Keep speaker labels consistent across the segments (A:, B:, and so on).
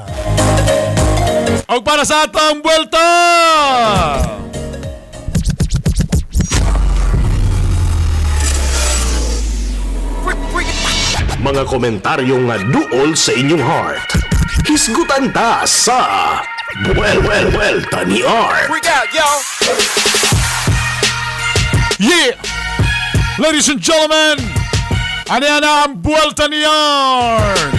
A: Buelta. Og para sa atong Buelta!
B: Mga komentaryo nga duol sa inyong heart. Hisgutan ta sa Well, well, well, ni Art.
C: Freak out, yo!
A: Yeah! Ladies and gentlemen, ano na ang Buelta ni Art?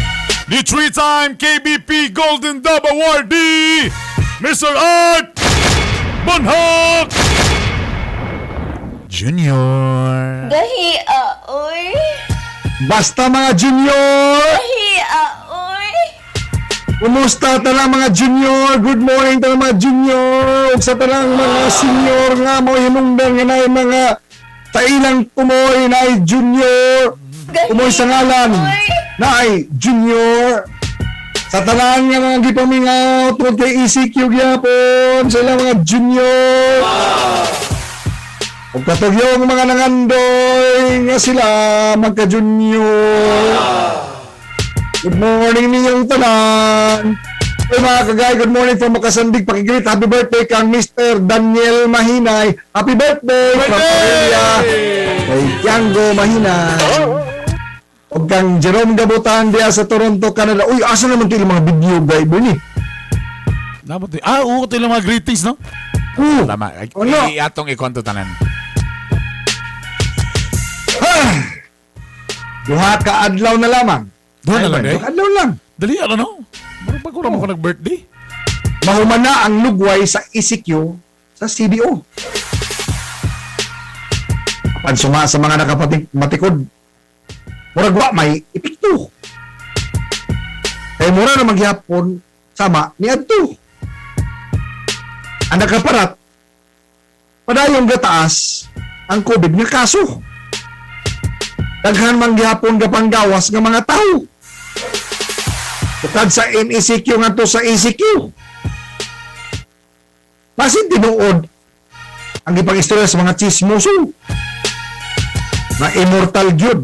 A: The three-time KBP Golden Dove Awardee, Mr. Art Bonhoc Jr.
D: Gahi, oy.
E: Basta mga junior!
D: Gahi, oy.
E: Kumusta tanang mga junior? Good morning tanang mga junior! Ug sa tanang mga senior nga mo hinungdan nga naay mga tailang tumoy naay junior.
D: Gahi,
E: Tumoy sa ngalan
D: oy.
E: naay junior. Sa tanan nga mga gipamingaw tungod kay ECQ gyapon sa ilang mga junior. Ug katugyong mga nangandoy nga sila magka-junior. Good morning ninyong tanan. Uy, mga kagay, good morning from Makasandig. Pakigreet, happy birthday kang Mr. Daniel Mahinay. Happy birthday, from Aurelia. Kay Tianggo Mahinay. O kang Jerome Gabutan diya sa Toronto, Canada. Uy, asa naman ito yung mga video guy, Bernie?
A: Dapat, oo, ito yung mga greetings, no?
E: Oo.
A: Tama. Ay,
E: Ano?
A: Atong ikwento tanan.
E: Duha ka adlaw na lamang.
A: Duha na lang, eh.
E: Duha ka adlaw lang.
A: Dali, ano, no? Murag bago ra mo ko nag-birthday.
E: Mahuman na ang lugway sa ECQ sa CBO. Apan suma sa mga nakapatik matikod, murag wa may epekto. Kay mura na magyapon sama ni adto. Ang nakaparat, padayong gataas ang COVID nga kaso. Daghan man gihapon gapanggawas nga mga tao. Bukod sa MECQ ngadto sa ECQ. Basin tinuod ang gipang-istorya sa mga chismoso na immortal gyud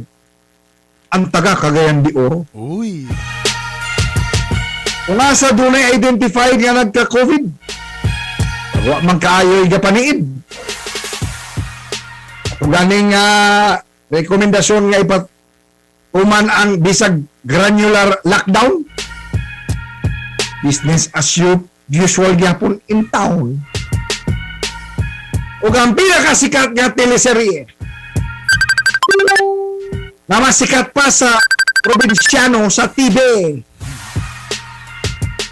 E: ang taga Cagayan de Oro.
A: Uy.
E: Kung asa dunay identified nga nagka-COVID, wa man kaayo'y gapaniid. Kung ganing rekomendasyon nga ipatuman ang bisag granular lockdown, business as usual gyapon in town. Ug ang pinakasikat nga teleserye na masikat pa sa probinsyano sa TV.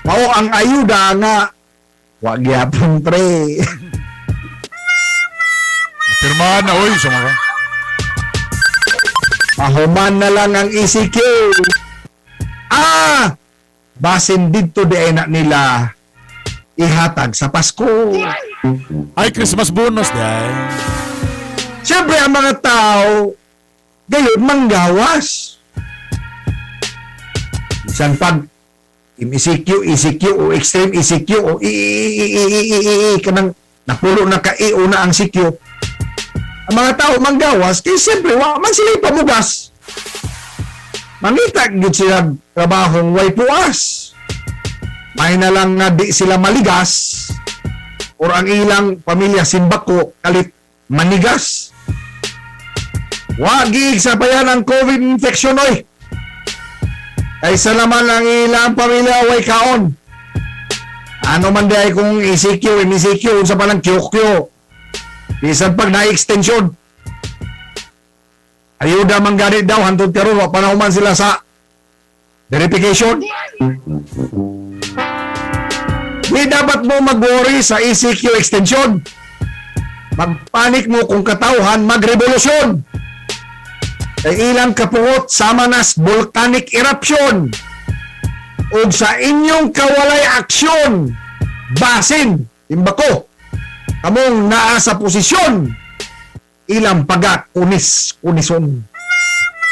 E: Mao ang ayuda nga wa gyapon pre.
A: Pirmahan na, uy. Sumaka.
E: Mahuman na lang ang ECQ. Ah! Basin didto di ay na nila ihatag sa Pasko.
A: Ay, Christmas bonus, di ay.
E: Siyempre, ang mga tao, gayon manggawas. Bisan pag MECQ, ECQ, o extreme ECQ, o I, I, I, I, I, I, I, kanang napulo na ka I, una ang CQ. Ang mga tao manggawas, kaya siyempre, wa man sila ipamugas. Mangita gyud sila trabahong way puas. May na lang nga di sila maligas or ang ilang pamilya simbako kalit manigas. Wagi sa payan ang COVID infection oy. Kaysa naman ang ilang pamilya way kaon. Ano man di ay kung E ECQ, MECQ, unsa pa lang QQ. Bisan pag na-extension. Ayuda man gani daw hantod karon wa pa na human sila sa verification. Di dapat mo mag-worry sa ECQ extension. Magpanik mo kung katawhan magrevolusyon. Kay ilang kapungot sama nas volcanic eruption. O sa inyong kawalay aksyon, basin, timbako, kamong naa sa posisyon, ilang paga kunis kunison.